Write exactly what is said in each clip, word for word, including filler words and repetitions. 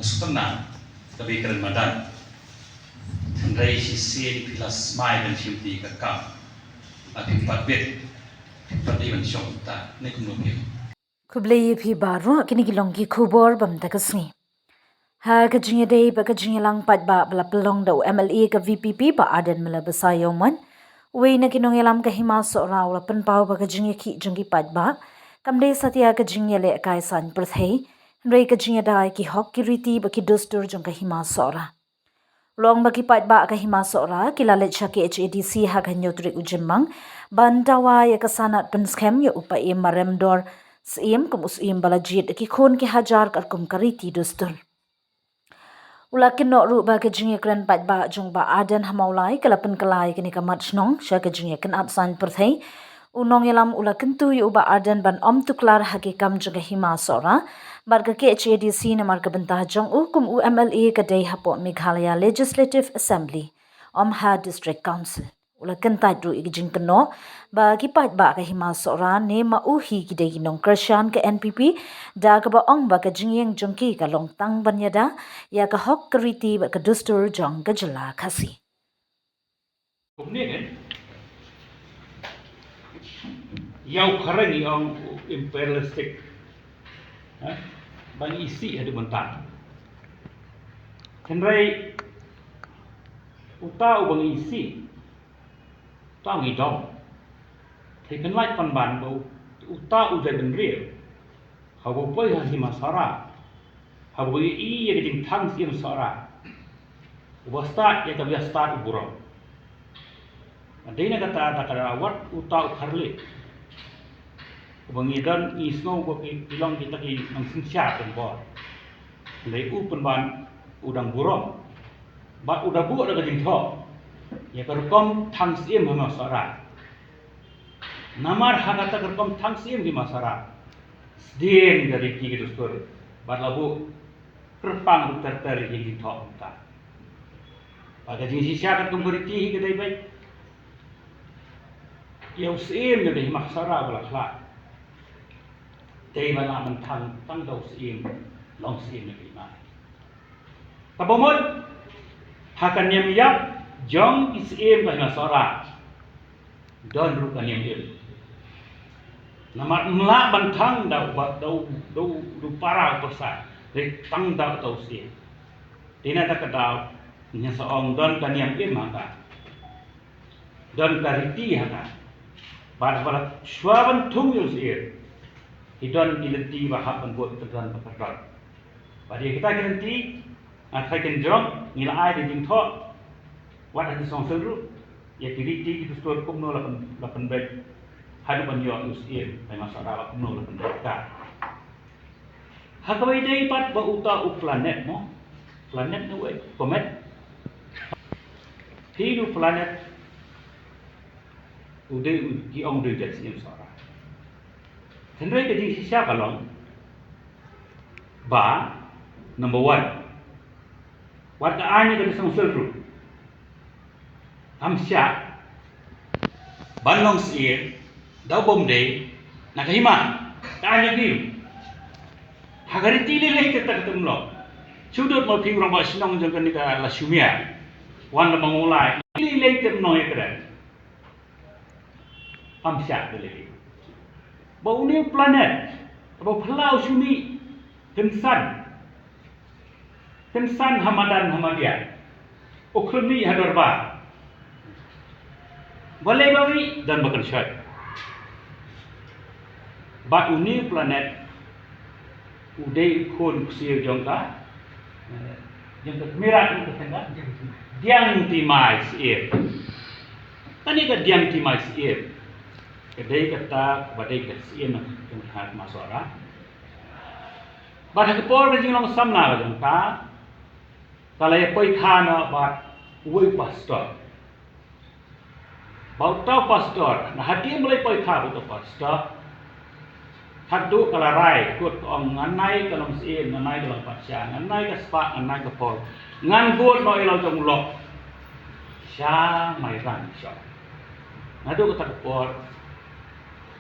Sutna ka bi kren madan. Hynrei shisien phi la smai ban shim ti ka kam. A phi pat bit, phi pat dei ban shong ta ne kumno phi. Khublei ïa phi baroh, kine ki long ki khubor ba mynta ka sngi. Ha ka jingïadei bad ka jingïalang paidbah ba la pynlong da u M L A ka V P P Bah Ardent Miller Basaiawmoit, uwei na ki nongïalam ka Hima Sohra u la pynpaw ba ka jingïakhih jong ki paidbah kam dei satia ka jingïalehkai saiñ pyrthei, hynrei ka jingïada ïa ki hok, ki riti bad ki dustur jong ka Hima Sohra. U la ong ba ki paidbah ka Hima Sohra ki la leit sha K H A D C ha ka hynñiew tarik u Jymmang ban dawa ïa ka sanad pynskhem ïa u Paiem Maremdor Syiem kum u Syiem ba la jied da ki khun ki hajar katkum ka riti dustur. U la kynnoh ruh ba ka jingïakren paidbah jong Bah Ardent ha Mawlai ka la pynkylla ïa kane ka mat shnong sha ka jingïakynad saiñ pyrthei. U nongïalam u la kyntu ïa u Bah Ardent ban ym tuklar ha ki kam jong ka Hima Sohra bad ka K H A D C namar ka bynta jong u kum u M L A ka dei hapoh Meghalaya Legislative Assembly, ym ha District Council. U la kyntait ruh ïa ka jingkynnoh ba ki paidbah ka Hima Sohra ne ma u hi ki dei ki nongkyrshan ka N P P, da kaba ong ba ka jingïeng jong ki ka long tang ban ïada ïa ka hok, ka riti bad ka dustur jong ka jylla Khasi. Kumne ne, ïa u khareng i ong u imperialistic, eh, ba ngi isih haduh mynta. Hynrei uta uba ngi isih, uta ngi dom. Te pynlait pynban ba u-, uta u jaitbynriew, haba u poi ha Hima Sohra, haba u ïohi ïa ka jingthang Syiem Sohra, uba stad ïa kaba ïa stad u burom. Dei na kata, ta ka daw wat uta u kharlih uba ngi don, ngi sngew ba ki, ki long kita ki nongsynshar don bor. Hynrei u pynban u dang burom bad u da buh da ka jingthoh ïa ka rukom thang Syiem ha Hima Sohra. Namar ha kata ka rukom thang Syiem ha Hima Sohra, sdien ka riti ka dustur bad la buh kyrpang ruh ter ter ïa ka jingthoh mynta. Bad ka jingshisha katkum ka riti hi ka dei ba ïa u Syiem jong ka Hima Sohra ba la khlad, dei ban lah ban thang tang da u Syiem, long Syiem na ka Hima. Kaba mut ha ka niam ïap jong ki Syiem ka Hima Sohra don ruh ka niam im. Namar ym lah ban thang da u ba-, da u, da u, da u para u pyrsa, hynrei tang da u, da u Syiem. Te na kata ka daw ngi sa ong don ka niam im ha ka, don ka riti ha ka. Bad haba la shuwa ban thung ïa u Syiem, ki don ki lynti ba hap ban bud kyndon ba kyndon. Bad ïa kita ki lynti, nga tharai kin jrong, ngi la ai da jingthoh wat ha ki songsel ruh ïa ki riti ki dustur kumno la pyn-, la pynbeit haduh ban ïoh ïa u Syiem ha Hima Sohra, bad kumno la pynbeit ka. Ha kaba ïadei pat ba uta u planet, mo, planet ne wei, comet. Hi u planet u dei u, ki ong u dei u jait Syiem Sohra. Hynrei ka jingshisha ka long ba, number one, wat ka aiñ ka dei songsel ruh. Kam shah ban long Syiem da u bym dei na ka Hima. Ka aiñ ka dei ha ka riti lei lei te ta ka tem long. Shu dut ma phi u rangbah shnong jong kane ka Lashumiar, wan na Mawlai, lei lei tem long ïa ka dei. Kam shah da lei. Ba une u planet, ba phylla u shuni, kynsan. Kynsan ha madan ha madiang. U khlem mih ha dorbar. Balei ba mih? Don ba kynshoi. Bad une u planet u dei u khun ksiew jong ka, eh, jong ka Khmer, u ka kynta Diang Timai Syiem. Kane ka Diang Timai Syiem ka dei kata ba dei ka Syiem jong ka Hima Sohra. Bad ha ka por ka jinglong samla ka jong ka, ka la ïa poi kha noh bad uwei u pastor. Bad uta u pastor, na hadien ba la ïa poi kha bad uta u pastor, haduh ka la rai kut ka ong, ngan nai ka long Syiem, ngan nai ka long patsha, ngan nai ka spah, ngan nai ka pol, ngan bud noh ïa la u jong u lok sha Mairang shong. Naduh kata ka por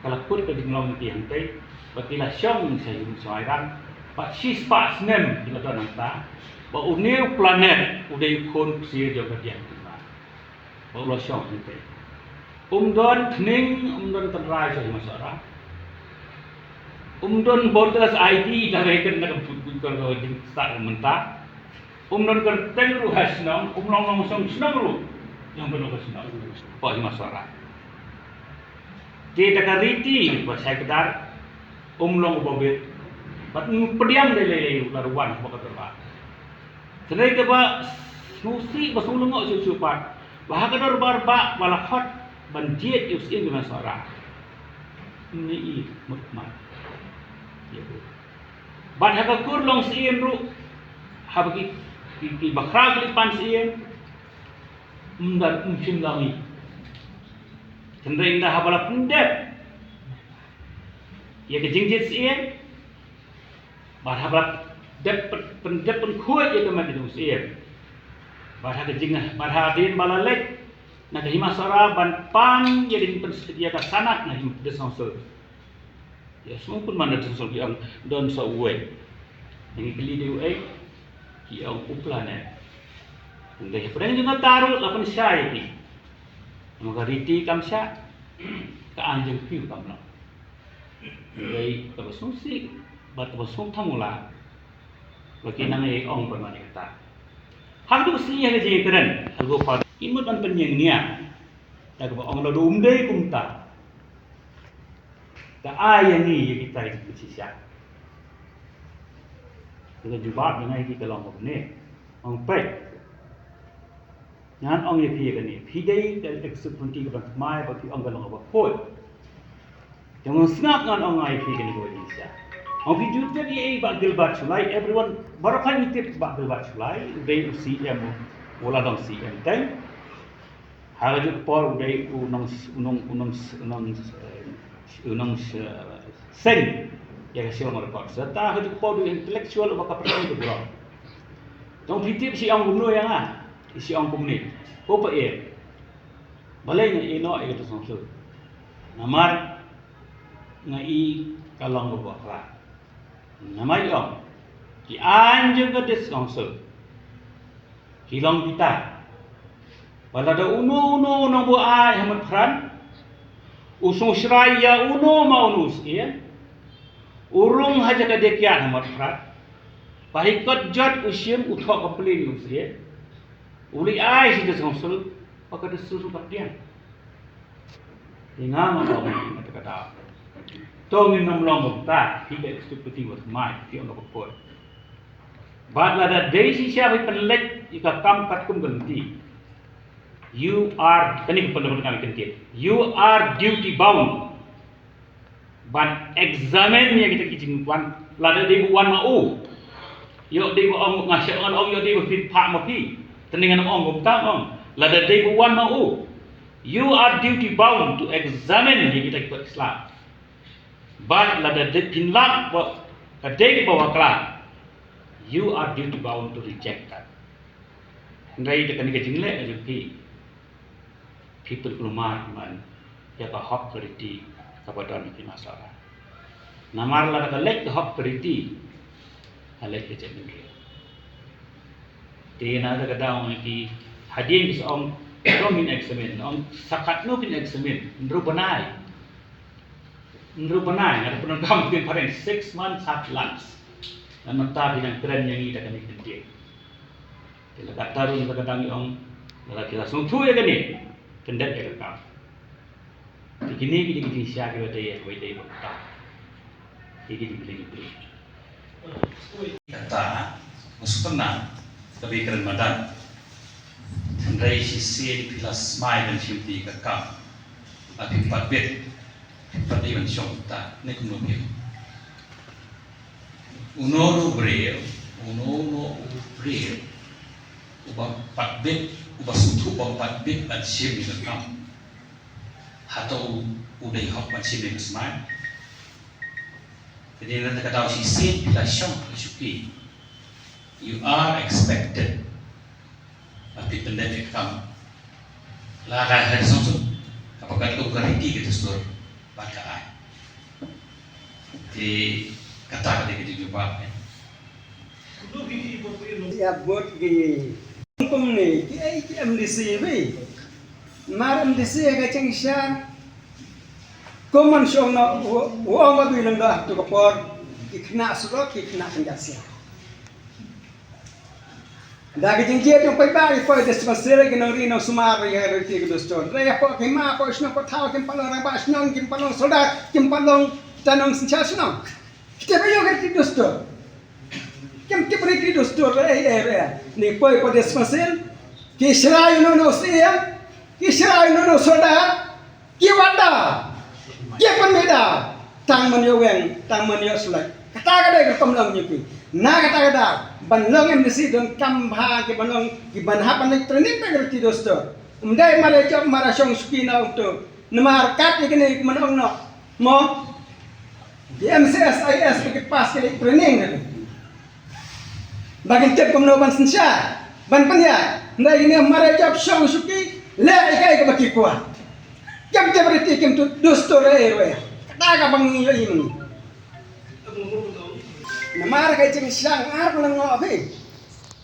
ka la kut ka jinglong ki hangtei, ba ki la shong sha ïing sha Mairang. Ba shispah snem ki la don hangta. Ba une u planet u dei u khun ksiew jong ka diang. Ba u la shong hangta. Um don tning, um don tynrai sha Hima Sohra. Um don voters I D da re ken na ka put put ka jingstad mynta. Um don kyrteng ruh ha shnong, um long nongshong shnong ruh. Jong ka nongshong shnong. Ba Hima Sara. Te da ka riti ba shai kdar, um long uba bit. Bad um pdiang dei lei lei la ruh wan ba ka dorbar. Hynrei kaba sngewsih ba sngew lyngngoh shuh shuh pat, ba ha ka dorbar ba, ba la khot ban jied ïa u Syiem Hima Sara. Ym i mut mat. Ïa u. Bad ha ka kur long Syiem ruh, haba ki, ki, ki bakhraw ki leit pan Syiem, ym da, ym shym la mih. Hynrei ynda haba la pyndep ïa ka jingjied Syiem, bad haba la dep pyn-, pyndep pynkhuid ïa ka met ka jong Syiem, bad ha ka jing, bad hadien ba la leit na ka Hima Sara ban pan ïa ka jingpyn-, ïa ka sanad na Hima District Council. Ïa, sngewkun man da sngewsih ki ong don sa uwei. Ngi kylli dei uei, ki ong u planet. Ngi dei hapdeng jong ka taru la pynshai ki. Namar ka riti kam shah, ka aiñ jong phi kam long. Ngi dei kaba sngewsih bad kaba sngewthuh mula. Ba ki nang ïa ong ban wan ïa kata. Hangtu sngewsih ïa ka jingkren, ha ka pa ki mut ban pynïeng nia. Da kaba ong la dum dei kumta. Ka ai ïa ngi ïa kita ki shisha. Ka jubab ïa ngi ki ka long kumne. Ong peit. Ngan ong ïa phi ïa kane. Phi dei ka executive committee ka ban thymmai ba phi ong ka long kaba khuid. Te ngan sngap ngan ong ïa phi kane kaba shisha. Ong phi ju tip ïa i Bah Gilbert Shullai, everyone, baroh ngi tip Bah Gilbert Shullai, u dei u C M, u la dang C M teng. Ha ka juh ka por u dei u nong, u nong, u nong, u nong, eh, u nong, eh, seng ïa ka Shillong Record. Serta ha ka juh ka por u dei intellectual uba ka pyrshang ka burom. Tang phi tip shi ong kumno ïa nga, shi ong kumne. Ko pa e. Balei nga ïeh noh ïa ka District Council. Namar nga i ka long kaba bakla. Namar i ong ki aiñ jong ka District Council. Ki long kita. Ba lada uno uno u nongbuaid ha Motphran u sngewsrai ïa uno ma uno u syiem, u rung ha jaka die kiad ha Motphran, ba hi kot jot u shim u thoh complain ïa u syiem, u leit ai sha ka District Council, ba ka District Council ka pdiang. Te nga nga ong, nga te ka daw. To ngin nym long kumta, phi ka executive committee wat mai, phi ong ka bapor. Bad lada dei shisha phi pynleit ïa ka kam katkum ka lynti. You are, kane ka pynleit ka lynti. You are duty bound ban examine ïa kita ki jingwan, lada dei ba wan ma u. Ïoh dei ba ong nga sha ong, ïoh dei ba phi phah ma phi. Te ngan ong kumta ong. Lada dei ba wan ma u. You are duty bound to examine ïa kita ki kot Islam. Bad lada dei phin lap ba ka dei ba bakla, you are duty bound to reject that. Hynrei da kane ka jingleh ka jong phi, phi pynkulmar man ïa ka hok ka riti kaba don ha ki masara. Namar lada ka leit ka hok ka riti, ka leit ka jaitbynriew. Te na kata ka daw ngi ki hadien ki sa ong, to ngin examine, ong sa katno phin examine, hynriew bnai. Hynriew bnai, nga da pyndonkam ktien phareng, six months, half months. Ngan mynta phi nang kren ïa ngi da kane ka ktien. Te la katta ruh la ka dang ong, la ki la sngewthuh ïa kane, pyndep ïa ka kam. Te kine ki dei ki jingshisha kiba dei ïa kiba dei ba kata. Ki dei ki dei ki dei. Kata, nga sngewtynnat, ka ba kren madan. Hynrei shisien phi la smai ban shim phi ka kam. La phi pat bit, phi pat dei ban shong kata, ne kumno phi. Uno uno u briew, uno uno u briew, uba pat bit, uba sngewthuh ba pat bit ban shim ïa ka kam. Hato u, u dei hok ban shim ïa ka smai? Te dei na kata ka daw shisien phi la shong ha shuki. You are expected. Ba phi pyndep ïa ka kam. La ka ha song song. Kaba katkum ka riti ka dustur. Bad ka aiñ. Te kata ka dei ka jingjubab, eh. Ïa bud ki kumne ki ei ki M D C bi. Mar M D C ka cheng sha. Kum man shong no u ong ba bi lang da tu ka por ki khynnah surok ki khynnah pynjah sia. Da ki jingjia jong paidbah ki poi dispensary ki nongri nongsumar ïa ka riti ki dustur. Re ïa pok ki ma pok shnong pok thaw kim pat long rangbah shnong kim pat long soldar kim pat long ta nongsynshar shnong. Kita ba ïa ka riti dustur. Kim tip riti dustur re re re. Ni poi poi dispensary ki shrai no no siem ki shrai no no soldar. Ki wad da, ki pynmih da, tang man ïoh weng, tang man ïoh sulai. Kata ka dei ka rukom long jong ki. Na kata ka daw, ban long M D C donkam bha ki ban long, ki ban hap ban leit training ba ki riti dustur. Ym dei mara jop mara shong shuki na ong tu. Namar kat ïa kine ki man ong noh. Mo? Ki M C S, I A S ba ki pass ki leit training na. Ba kin tip kumno ban synshar ban pynïaid. Hynrei kine mara jop shong shuki leh ïa kaei kaba ki kwah. Kim tip riti kim tip dustur ei ruh. Kata kaba ngi ïohi ma ngi. Namar ka jingshang ar ba la ngoh phi.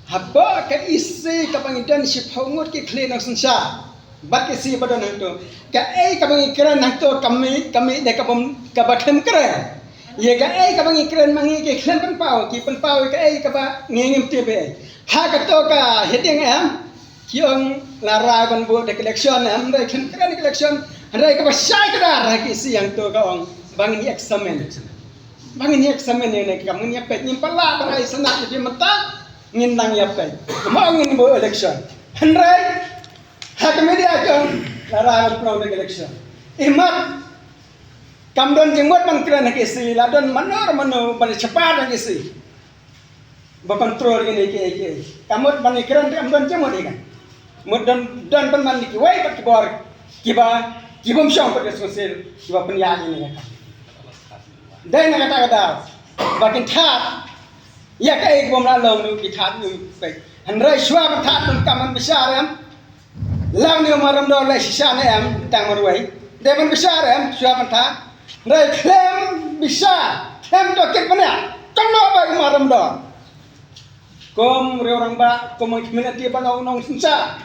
Haba ka E C kaba ngi don shiphew ngut ki khlieh nongsynshar. Bad ki E C ba don hangto. Kaei kaba ngi kren hangto ka mih, ka mih da kaba, kaba khlem kren. Ïa kaei kaba ngi kren ma ngi ki khlem pynpaw, ki pynpaw ïa kaei kaba ngi ngim tip ei. Ha kato ka heading em, ki ong la rai ban buh da ka election em, hynrei khlem kren da ka election, hynrei kaba shai kdar ha ki E C hangto ka ong ba ngin examine. Ba ngin examine ïa kane ka kam ngin ïa peit, ngim pat lah ban ai sanad ïa phi mynta, ngin nang ïa peit. Kumba ngin buh election. Hynrei ha ka media ki ong la rai ban pynlong da ka election. Imat kam don jingmut ban kren ha ki E C, la don mano mano ban shabar ha ki E C. Ba control kine kiei kiei. Ka mut ban ïakren te ym don jingmut ïa ka. Mut don, don pynban kiwei pat ki bor kiba, ki bym shong pat ka sngewsih kiba pynïaid ïa kane ka kam. Dei na kata ka daw ba kin thad ïa kaei kaba ym lah long, ki thad ïa u peit. Hynrei shuwa ban thad donkam ban bishar em. Lang ne u Maram Dor leh shisha ne em tang marwei. Dei ban bishar em shuwa ban thad. Hynrei khlem bishar, khlem tohkit bniah. Kumno ba u Maram Dor, kum u riew rangbah, kum u khmih lynti ba nong nongsynshar,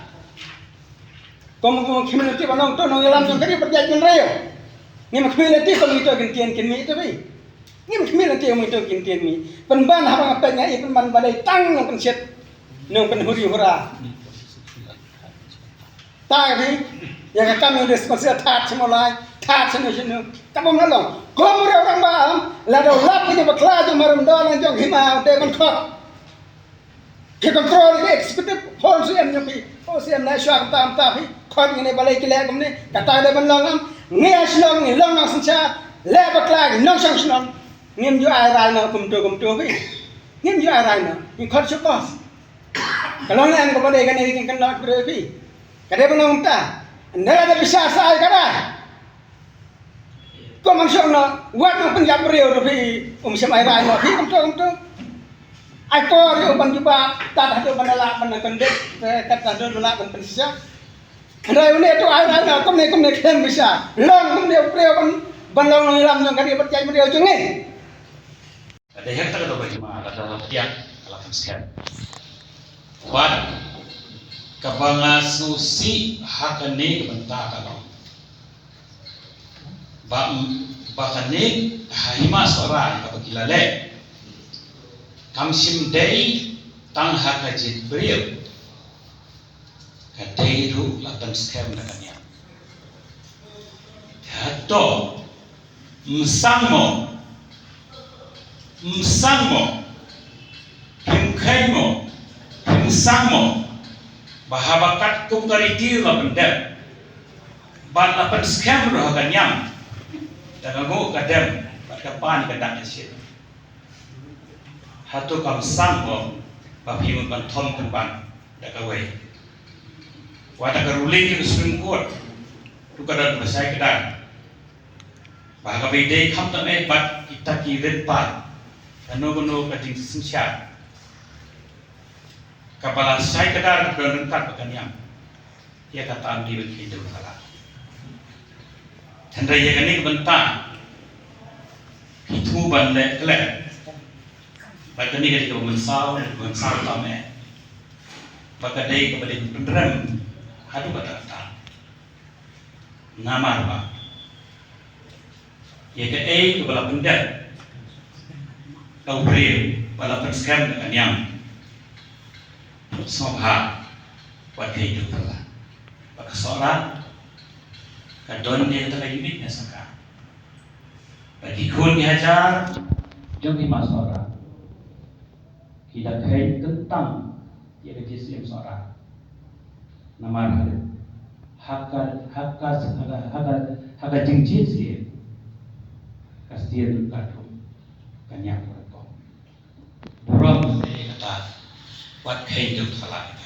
kum u khmih lynti ba nongtuh nongïalam jong ka ri bad jaitbynriew. Ngim khmih lynti kum ito kin tieng kin mih ito phi. Ngim khmih lynti kum ito kin tieng mih. Pynban haba nga peit nga i pynban ba dei tang nongpynshit, nongpynhuri hura. Thad phi ïa ka kam ïa u dispensary, thad sha Mawlai, thad sha no sha no. Kaba ym lah long. Kum u riew rangbah, lada u lap ïa ka bakla jong u Maram Dor, la jong hima u dei ban khot. Ki control ïa ka executive, hon C M jong phi, hon C M na shuwa kumta kumta phi khot ïa kine balei ki leh kumne. Kata dei ban long em? Ngi ha shnong ngi long nongsynshar, leh bakla ngi nongshong shnong. Ngim ju ai rai noh kumto kumto phi. Ngim ju ai rai noh. Ngi khot sha kos. Ka long ne em kaba dei kane ka jingkynnoh briew phi? Ka dei ban long kumta. Ynda la dep bishar sa ai ka rai. Kum ban shong noh wat nongpynïap briew ruh phi, um shym ai rai noh phi kumto kumto. Ai por ïa u ban jubab tad haduh ban da lah ban convict, tad haduh ban lah ban pynshisha. Hynrei une to ai rai noh kumne kumne khlem bishar. Long kumne u briew ban, ban long nongïalam jong ka ri bad jaitbynriew jong ngi. Ka dei hangta ka dei ba hima, lada la piat ka la pynskhem. Bad kaba nga sngewsih ha kane ka bynta ka long ba, ba kane ka hima Sohra kaba ki la leh kam shym dei tang ha ka jaitbynriew. Ka dei ruh la pynskhem da ka niam. Hato, ym sang mo, ym sang mo, phim kheiñ mo, ym sang mo, ba haba katkum ka riti la pyndep bad la pynskhem ruh ha ka niam, da ka nguh ka dem bad ka pan ka dak ka shit. Hato kam sang mo ba phi mut ban thom pynban da kawei? Wat da ka ruling ka Supreme Court ruh ka don ba shai kdar ba ha kaba ïadei khamtam eh bad kita ki rit paid, kano kano ka jingsynshar kaba la shai kdar ka don ryngkat bad ka niam. Ïa kata ym dei ban kheiñ da u thala. Hynrei ïa kane ka bynta phi thmu ban leh khlem. Bad kane ka dei kaba mynsaw, mynsaw tam eh. Ba ka dei kaba dei pynrem haduh katta katta. Namar ba ïa kaei kaba la pyndep ka u briew, ba la pynskhem da ka niam, sngewbha wat kheiñ ïa u thala. Ba ka Sohra ka don ïa kata ka uniqueness ka, ba ki khun ki hajar jong ki ma Sohra ki da kheiñ kyntang ïa ka jingsiem Sohra. Namar ha ka, ha ka, ha ka, ha ka, ha ka jingjied siem ka sien ka dum ka niam ka kong. Burom ïa kata, wat kheiñ ïa u thala.